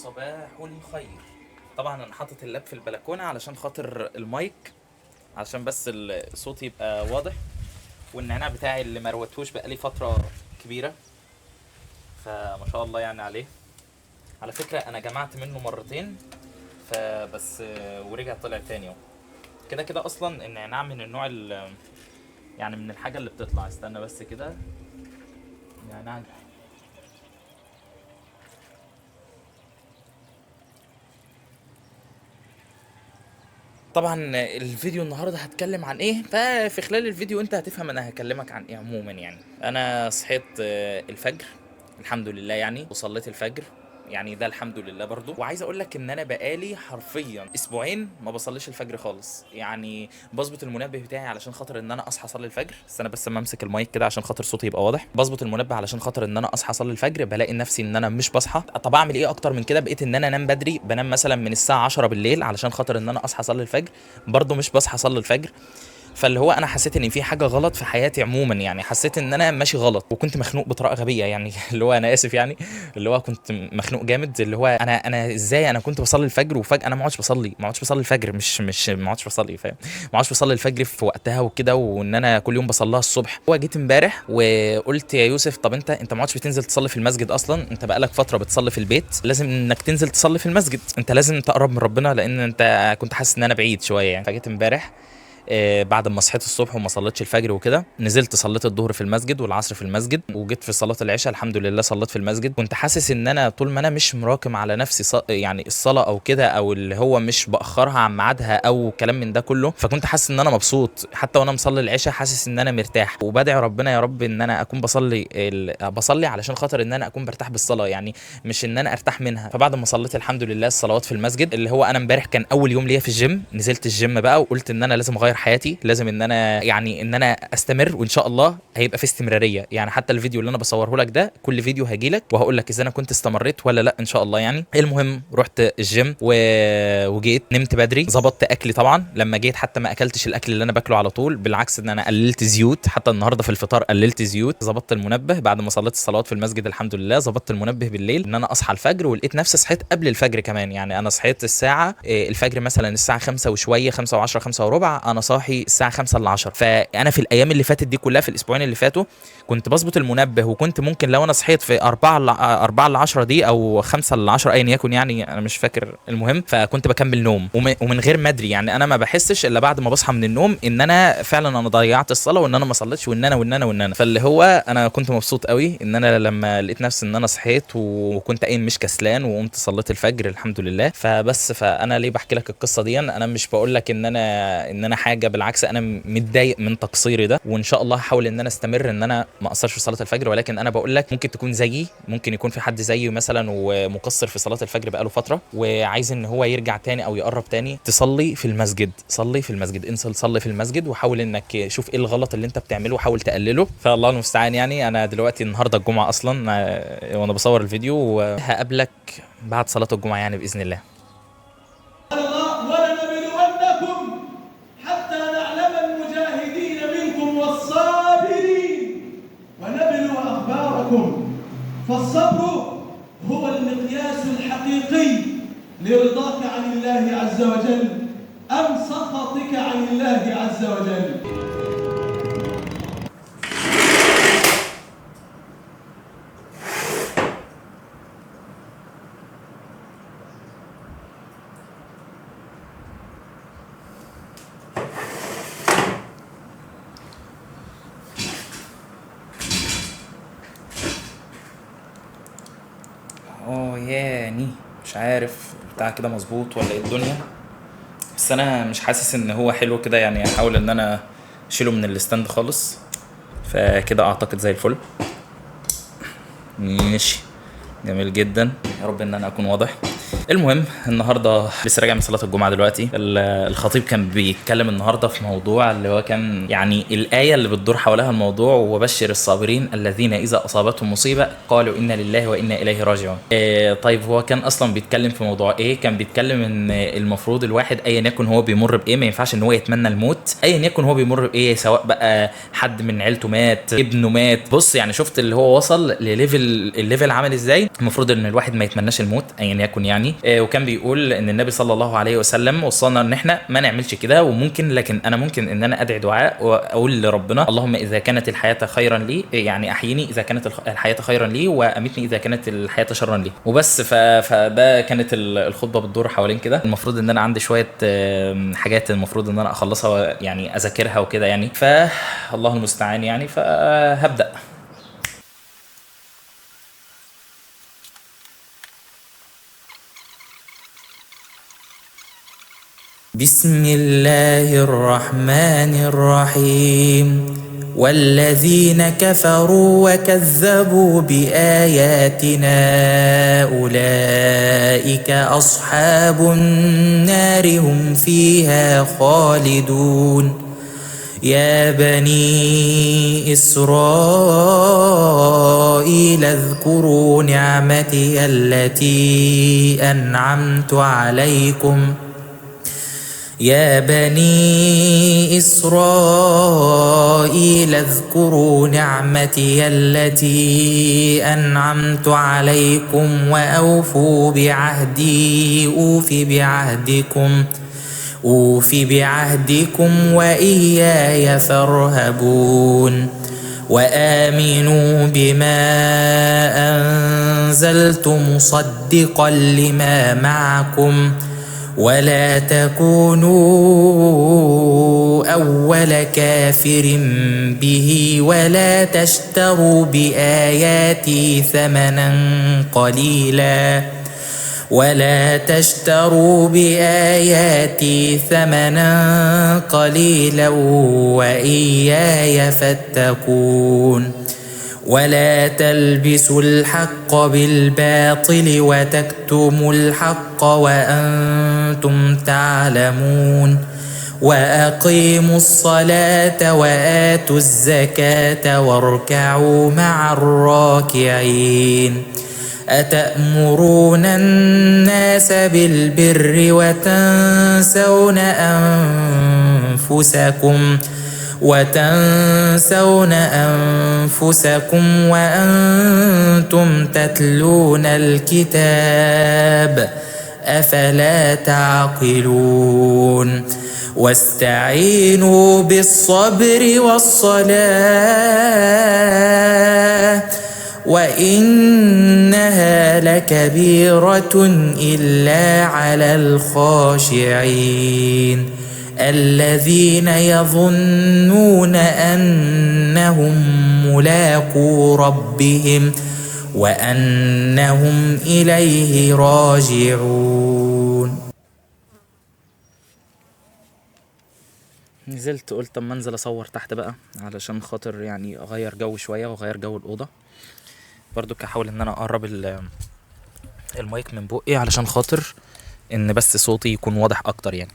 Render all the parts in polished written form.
صباح الخير. طبعا انا حاطط ال lap في البلكونه علشان خاطر المايك، عشان بس الصوت يبقى واضح، والنعناع بتاعي اللي ما روتهوش بقالي فترة كبيرة، فما شاء الله يعني عليه. على فكرة انا جمعت منه مرتين فبس، ورجع طلع تاني اهو. كده كده اصلا النعناع من النوع يعني من الحاجة اللي بتطلع. استنى بس كده، نعناع. طبعا الفيديو النهارده هتكلم عن ايه، ففي خلال الفيديو انت هتفهم انا هكلمك عن ايه عموما. يعني انا صحيت الفجر الحمد لله يعني، وصليت الفجر يعني، ده الحمد لله برضو. وعايز اقول لك ان انا بقالي حرفيا اسبوعين ما بصليش الفجر خالص، يعني بظبط المنبه بتاعي علشان خاطر ان انا اصحى اصلي الفجر. استنى بس اما امسك المايك كده عشان خاطر صوتي يبقى واضح. بظبط المنبه علشان خاطر ان انا اصحى اصلي الفجر، بلاقي نفسي ان انا مش بصحى. طب اعمل ايه اكتر من كده؟ بقيت ان انا انام بدري، بنام مثلا من الساعة 10 بالليل علشان خاطر ان انا اصحى اصلي الفجر، برضو مش بصحى اصلي الفجر. فاللي هو انا حسيت ان في حاجة غلط في حياتي عموما، يعني حسيت ان انا ماشي غلط، وكنت مخنوق بطريقة غبية يعني اللي هو انا اسف يعني، اللي هو كنت مخنوق جامد، اللي هو انا ازاي انا كنت بصلي الفجر وفجاة انا ما عدتش بصلي، ما عدتش بصلي الفجر، مش ما عدتش بصلي، فاهم؟ ما عدتش بصلي الفجر في وقتها وكده، وان انا كل يوم بصليها الصبح. هو جيت امبارح وقلت يا يوسف طب انت ما عدتش بتنزل تصلي في المسجد اصلا، انت بقالك فترة بتصلي في البيت، لازم انك تنزل تصلي في المسجد، انت لازم تقرب من ربنا، لان انت كنت حاسس ان انا بعيد شوية يعني. فجيت امبارح بعد ما صحيت الصبح وما صليتش الفجر وكده، نزلت صليت الظهر في المسجد والعصر في المسجد، وجيت في صلاة العشاء الحمد لله صليت في المسجد. كنت حاسس ان انا طول ما انا مش مراكم على نفسي يعني الصلاة او كده، او اللي هو مش باخرها عن ميعادها او كلام من ده كله، فكنت حاسس ان انا مبسوط حتى وانا مصلي العشاء، حاسس ان انا مرتاح، وبدعي ربنا يا رب ان انا اكون بصلي علشان خاطر ان انا اكون برتاح بالصلاة، يعني مش ان انا ارتاح منها. فبعد ما صليت الحمد لله الصلوات في المسجد، اللي هو انا امبارح كان اول يوم ليا في الجيم، نزلت الجيم بقى وقلت ان انا لازم اغير حياتي، لازم ان انا يعني ان انا استمر، وان شاء الله هيبقى في استمرارية. يعني حتى الفيديو اللي انا بصورة لك ده كل فيديو هاجي لك وهقول لك اذا انا كنت استمريت ولا لا ان شاء الله يعني. المهم رحت الجيم وجيت نمت بدري، ظبطت اكلي طبعا. لما جيت حتى ما اكلتش الاكل اللي انا باكله على طول، بالعكس ان انا قللت زيوت، حتى النهارده في الفطار قللت زيوت. ظبطت المنبه بعد ما صليت الصلوات في المسجد الحمد لله، ظبطت المنبه بالليل ان انا اصحى الفجر، ولقيت نفسي صحيت قبل الفجر كمان. يعني انا صحيت الساعة الفجر مثلا الساعة 5 وشوية، 5:10، 5:15، انا صاحي الساعة 9:55. فانا في الايام اللي فاتت دي كلها، في الاسبوعين اللي فاتوا، كنت بظبط المنبه، وكنت ممكن لو انا صحيت في 9:45 دي او 9:55 ايا يكن، يعني انا مش فاكر، المهم فكنت بكمل نوم ومن غير ما ادري. يعني انا ما بحسش الا بعد ما بصحى من النوم ان انا فعلا انا ضيعت الصلاة، وان انا ما صليتش، وان انا وان انا وان انا. فاللي هو انا كنت مبسوط قوي ان انا لما لقيت نفسي ان انا صحيت وكنت قايم مش كسلان، وقمت صليت الفجر الحمد لله. فبس فانا ليه بحكي لك القصة دي؟ انا مش بقول لك ان انا حاجة، بالعكس انا متضايق من تقصيري ده، وان شاء الله هحاول ان انا استمر ان انا ما اقصرش في صلاة الفجر. ولكن انا بقول لك ممكن تكون زيي، ممكن يكون في حد زيي مثلا ومقصر في صلاة الفجر بقاله فترة، وعايز ان هو يرجع تاني او يقرب تاني. تصلي في المسجد، صلي في المسجد، انزل صلي في المسجد، وحاول انك شوف ايه الغلط اللي انت بتعمله وحاول تقلله. فالله المستعان. يعني انا دلوقتي النهارده الجمعة اصلا وانا بصور الفيديو، وهقابلك بعد صلاة الجمعة يعني باذن الله. ولنبلونكم حتى نعلم المجاهدين منكم والصابرين ونبلو أخباركم، فالصبر هو المقياس الحقيقي لرضاك عن الله عز وجل أم سخطك عن الله عز وجل. يعني مش عارف بتاع كده مظبوط ولا ايه الدنيا، بس انا مش حاسس ان هو حلو كده، يعني هحاول ان انا اشيله من ال stand خالص. فكده اعتقد زي الفل، ماشي جميل جدا. يا رب ان انا اكون واضح. المهم النهارده لسه راجع من صلاة الجمعة دلوقتي. الخطيب كان بيتكلم النهارده في موضوع اللي هو كان يعني الايه اللي بتدور حوالها الموضوع، وبشر الصابرين الذين اذا اصابتهم مصيبة قالوا انا لله وانا اليه راجعون. طيب هو كان اصلا بيتكلم في موضوع ايه؟ كان بيتكلم ان المفروض الواحد ايا يكن هو بيمر بايه ما ينفعش ان هو يتمنى الموت، ايا يكن هو بيمر بايه، سواء بقى حد من عيلته مات، ابنه مات. بص يعني شفت اللي هو وصل لل level، ال level عامل ازاي. المفروض ان الواحد ما يتمناش الموت ايا يكن يعني. وكان بيقول ان النبي صلى الله عليه وسلم وصانا ان احنا ما نعملش كده، وممكن لكن انا ممكن ان انا ادعي دعاء واقول لربنا اللهم اذا كانت الحياة خيرا لي يعني احييني اذا كانت الحياة خيرا لي، وامتني اذا كانت الحياة شرا لي، وبس. فده كانت الخطبة بتدور حوالين كده. المفروض ان انا عندي شوية حاجات المفروض ان انا اخلصها يعني اذاكرها وكده يعني، فالله المستعان يعني. فهبدا. بسم الله الرحمن الرحيم. والذين كفروا وكذبوا بآياتنا أولئك أصحاب النار هم فيها خالدون. يا بني إسرائيل اذكروا نعمتي التي أنعمت عليكم. يا بني إسرائيل اذكروا نعمتي التي أنعمت عليكم وأوفوا بعهدي أوف بعهدكم وإياي فارهبون. وآمنوا بما أنزلت مصدقا لما معكم ولا تكونوا أول كافر به ولا تشتروا بآياتي ثمنا قليلا ولا تشتروا بآياتي ثمنا قليلا وإياي فاتقون. ولا تلبسوا الحق بالباطل وتكتموا الحق وأنتم تعلمون. وأقيموا الصلاة وآتوا الزكاة واركعوا مع الراكعين. أتأمرون الناس بالبر وتنسون أنفسكم وأنتم تتلون الكتاب أفلا تعقلون. واستعينوا بالصبر والصلاة وإنها لكبيرة إلا على الخاشعين الذين يظنون أنهم ملاقو ربهم وأنهم إليه راجعون. نزلت قلت اما انزل اصور تحت بقى علشان خاطر يعني اغير جو شوية واغير جو الاوضة برضو، احاول ان انا اقرب المايك من بقي علشان خاطر ان بس صوتي يكون واضح اكتر يعني.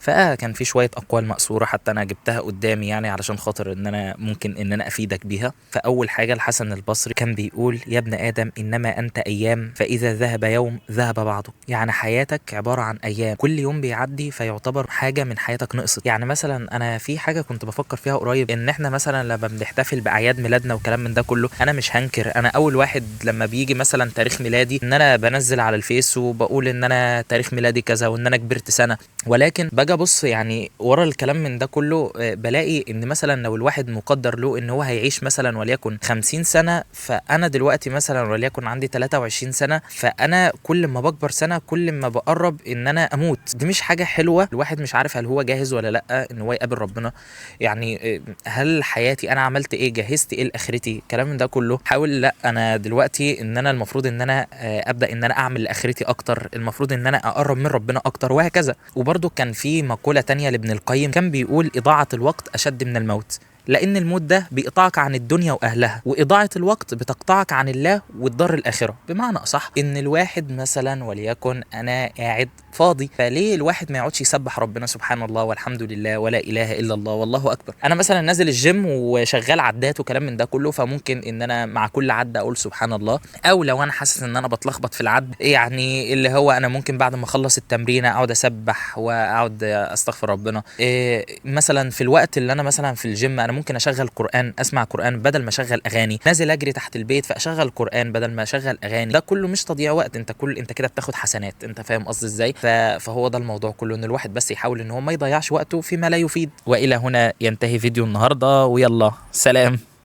فكان في شوية أقوال مأثورة حتى أنا جبتها قدامي يعني علشان خاطر إن أنا ممكن إن أنا أفيدك بيها. فأول حاجة الحسن البصري كان بيقول يا ابن آدم إنما أنت أيام، فإذا ذهب يوم ذهب بعضه. يعني حياتك عبارة عن أيام، كل يوم بيعدي فيعتبر حاجة من حياتك نقصت. يعني مثلا أنا في حاجة كنت بفكر فيها قريب، إن إحنا مثلا لما بنحتفل بأعياد ميلادنا وكلام من ده كله، أنا مش هنكر أنا أول واحد لما بيجي مثلا تاريخ ميلادي إن أنا بنزل على الفيس وبقول إن أنا تاريخ ميلادي كذا وإن أنا كبرت سنة، ولكن باجي ابص يعني ورا الكلام من ده كله بلاقي ان مثلا لو الواحد مقدر له ان هو هيعيش مثلا وليكن 50 سنة، فانا دلوقتي مثلا وليكن عندي 23 سنة، فانا كل ما بكبر سنة كل ما بقرب ان انا اموت. دي مش حاجة حلوة، الواحد مش عارف هل هو جاهز ولا لا ان هو يقابل ربنا. يعني هل حياتي انا عملت ايه، جهزت ايه لاخرتي، الكلام من ده كله. حاول لا انا دلوقتي ان انا المفروض ان انا ابدا ان انا اعمل لاخرتي اكتر، المفروض ان انا اقرب من ربنا اكتر، وهكذا. وبرده كان في مقولة تانية لابن القيم كان بيقول إضاعة الوقت أشد من الموت. لان الموت ده بيقطعك عن الدنيا واهلها، واضاعة الوقت بتقطعك عن الله والدار الاخرة. بمعنى اصح ان الواحد مثلا وليكن انا قاعد فاضي، فليه الواحد ما يقعدش يسبح ربنا سبحان الله والحمد لله ولا اله الا الله والله اكبر. انا مثلا نازل الجيم وشغال عدات وكلام من ده كله، فممكن ان انا مع كل عده اقول سبحان الله، او لو انا حاسس ان انا بتلخبط في العد، يعني اللي هو انا ممكن بعد ما اخلص التمرين اقعد اسبح واقعد استغفر ربنا. مثلا في الوقت اللي انا مثلا في الجيم انا ممكن اشغل قران، اسمع قران بدل ما اشغل اغاني. نازل اجري تحت البيت فاشغل قران بدل ما اشغل اغاني. ده كله مش تضييع وقت، انت كده بتاخد حسنات، انت فاهم قصدي ازاي؟ فهو ده الموضوع كله، ان الواحد بس يحاول ان هو ما يضيعش وقته فيما لا يفيد. والى هنا ينتهي فيديو النهارده، ويلا سلام.